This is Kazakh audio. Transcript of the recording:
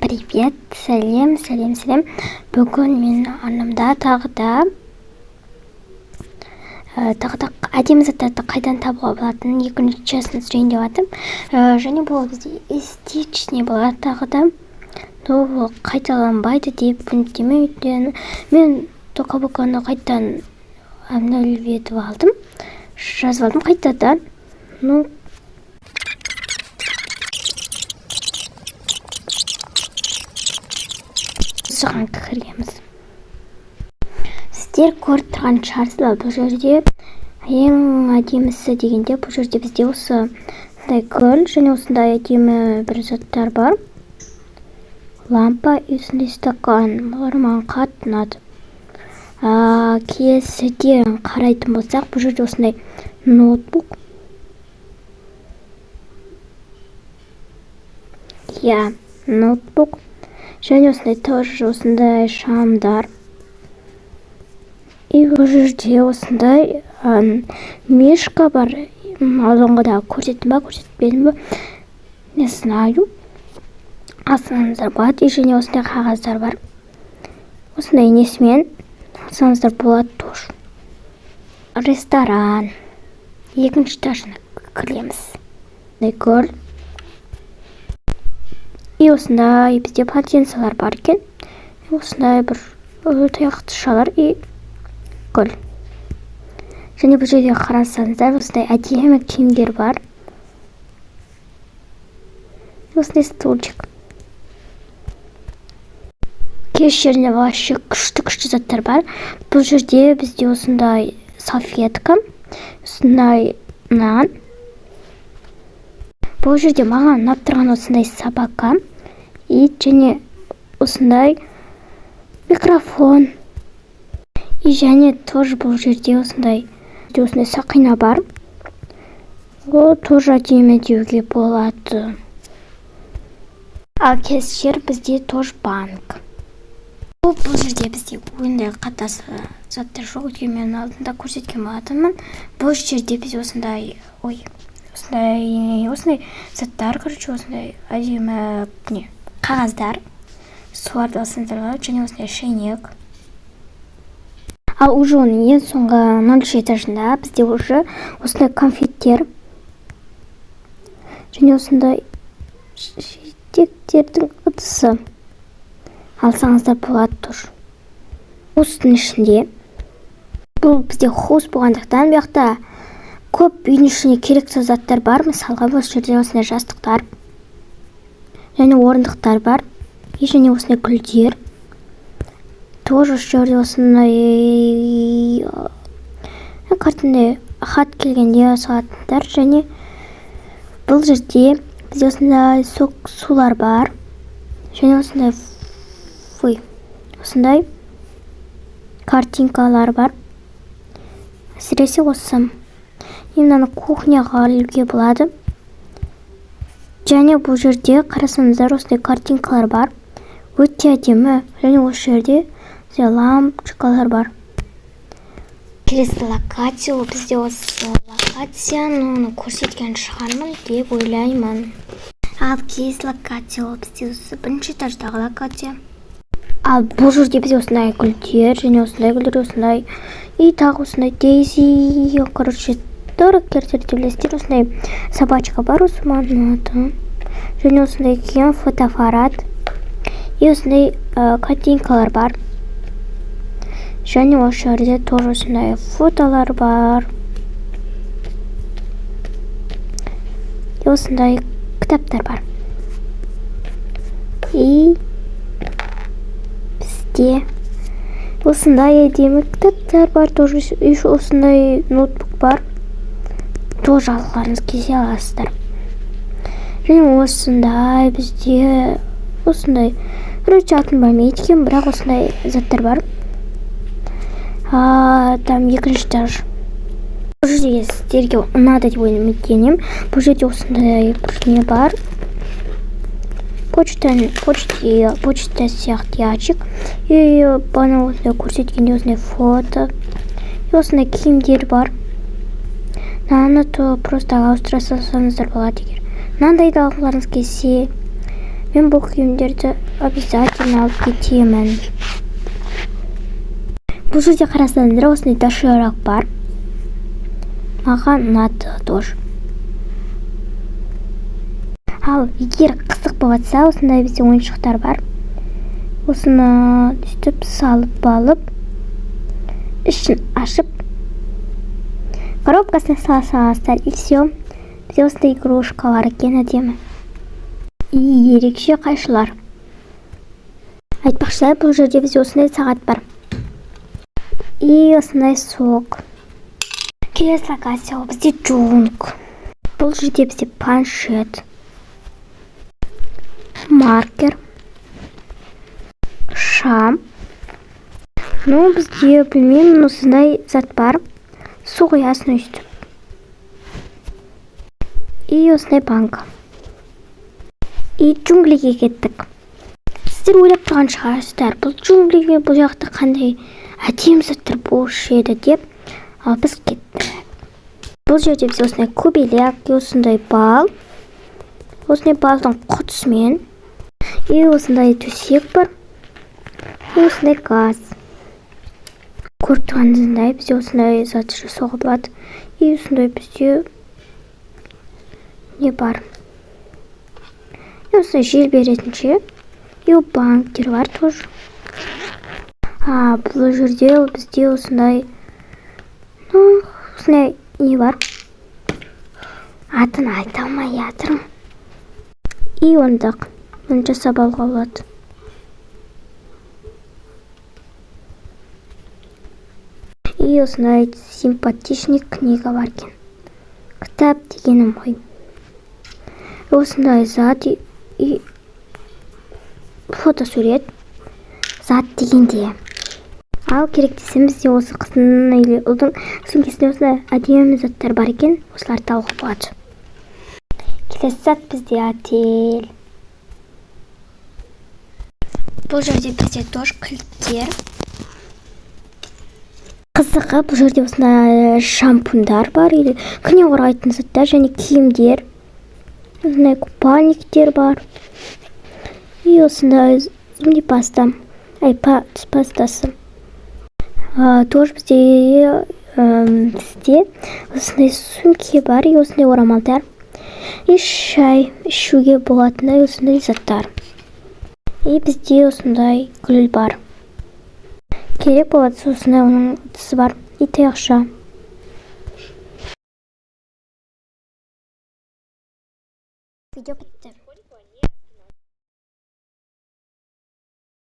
Привет, сәлем, сәлем, сәлем! Бүгін менің арнамда тағы да әдемі заттарды қайдан табуға болатынын екінші частын түсірейін деп жатырмын. Және бұл бізде эстетичный болады тағы да, но ол қайталанбайды деп үміттенемін, өйткені мен Тока Боканы қайтадан обновить етіп алдым, жазып алдым қайтадан. Ну, соған кіреміз. Сіздер көріп тұрған шығарсыздар, бұл жерде ең әдемісі дегенде, бұл жерде бізде осындай гүл және осындай әдемі бір заттар бар, лампа и осындай стакан. Бұлар маған қатты ұнады. Келесіде қарайтын болсақ, бұл жерде осындай ноутбук, иә, ноутбук және осындай, тоже осындай шамдар. И бұл жерде осындай мишка бар. Алдыңғыда көрсеттім ба, көрсетпедім ба, не знаю, алсаңыздар болады. И және осындай қағаздар бар, осындай несімен алсаңыздар болады тоже. Ресторан, екінші этажына кіреміз. Гүл и осындай бізде полотенцелар бар екен, осындай бір таяқшалар и гүл. Және бұл жерде қарасаңыздар, осындай әдемі киімдер бар, осындай стульчик. Кеш жерінде вообще күшті күшті заттар бар. Бұл жерде бізде осындай салфетка, осындай нан. Бұл жерде маған ұнап тұрған осындай собака, ит және осындай микрофон. И және тоже бұл жерде осындай сақина бар, ол тоже әдемі деуге болады. Ал келесі жер бізде тоже банк. Бұл жерде бізде ондай қатты заттар жоқ, өйткені мен алдында көрсеткен болатынмын. Бұл жерде бізде осындай, ой, осындай заттар, короче, осындай әдемі не, қағаздар, соларды алсаңыздар болады. Және осындай шәйнек. Ал уже оның ең соңғы 0-шы этажында бізде уже осындай конфеттер және осындай жетектердің ыдысы, алсаңыздар болады тоже. Хостың ішінде, бұл бізде хост болғандықтан, бұл жақта көп үйдің ішіне керекті заттар бар. Мысалға, осы жерде осындай жастықтар және орындықтар бар и және осындай гүлдер. Тоже осы жерде осындай картинде хат келгенде салатындар. Және бұл жерде бізде осындай сок, сулар бар және осындай, ой, осындай картинкалар бар. Әсіресе осы мынаны кухняға ілуге болады. Және бұл жерде қарасаңыздар, осындай картинкалар бар, өте әдемі. Және осы жерде лампочкалар бар. Келесі локация, ол бізде осы локацияны, оны көрсеткен шығармын деп ойлаймын. Ал келесі локация, ол бізде осы бірінші этаждағы локация. Ал бұл жерде бізде осындай гүлдер және осындай гүлдер, осындай и тағы осындай дейзи, короче, дорогтерді білесіздер. Осындай собачка бар, осы маған ұнады. Және осындай киім, фотоаппарат и осындай картинкалар бар. Және осы жерде тоже осындай фотолар бар и осындай кітаптар бар. И бізде осындай әдемі кітаптар бар тоже. Еще осындай ноутбук бар, тоже алғыларыңыз келсе, аласыздар. Және осындай бізде осындай, короче, атын білмейді екенмін, бірақ осындай заттар бар. Там екінші этаж. Бұл жерде сіздерге ұнады деп үміттенемін. Бұл жерде осындай бір не бар, почта сияқты ящик. И бағана осындай көрсеткенде осындай фото и осындай киімдер бар. Мынаны то просто ауыстыра салсаңыздар болады, егер мынандайды алғыларыңыз келсе. Мен бұл киімдерді обязательно алып кетемін. Бұл жерде, қарасаңыздар, осындай доширак бар, маған ұнады тоже. Ал егер қызық болып жатса, осындай бізде ойыншықтар бар. Осыны өйстіп салып алып, ішін ашып, коробкасына сала саласыздар, и все. Бізде осындай игрушкалар екен, әдемі и ерекше қайшылар. Айтпақшы, бұл жерде бізде осындай сағат бар и осындай сок. Келесі локация, ол бізде джунг. Бұл жерде бізде планшет, маркер, шам. Ну, бізде, білмеймін, осындай зат бар, су құясың өйстіп, и осындай банка. И джунглиге кеттік. Сіздер ойлап тұрған шығарсыздар, бұл джунглиге, бұл жақта қандай әдемі заттар болушы еді деп. Ал біз кеттік. Бұл жерде бізде осындай көбелек и осындай бал, осындай балдың құтысымен, и осындай төсек бар, и осындай газ. Көріп тұрғаныңыздай, бізде осындай зат жасауға болады. И осындай бізде не бар, и осындай жел беретін ше, и банктер бар тоже. А бұл жерде бізде осындай, ну, осындай не бар, атын айта алмай жатырмын. И ондық, мұны жасап алуға болады. И осындай симпатичный книга бар екен, кітап дегенім ғой. Осындай зат и фотосурет зат дегенде. Ал керек десем, бізде осы қыздың или ұлдың сөмкесінде осындай әдемі заттар бар екен, осыларды алуға болады. Келесі зат бізде отель. Бұл жерде бізде тоже кілттер. Қызығы, бұл жерде осындай шампуньдар бар или күннен қорғайтын заттар және киімдер, осындай купальниктер бар и осындай зубный паста, ай, тіс пастасы. Тоже бізде осындай сумке бар и осындай орамалдар и шай ішуге болатындай осындай заттар. И бізде осындай гүл бар, керек болады. Осындай оның ыдысы бар и таяқша. Видео бітті.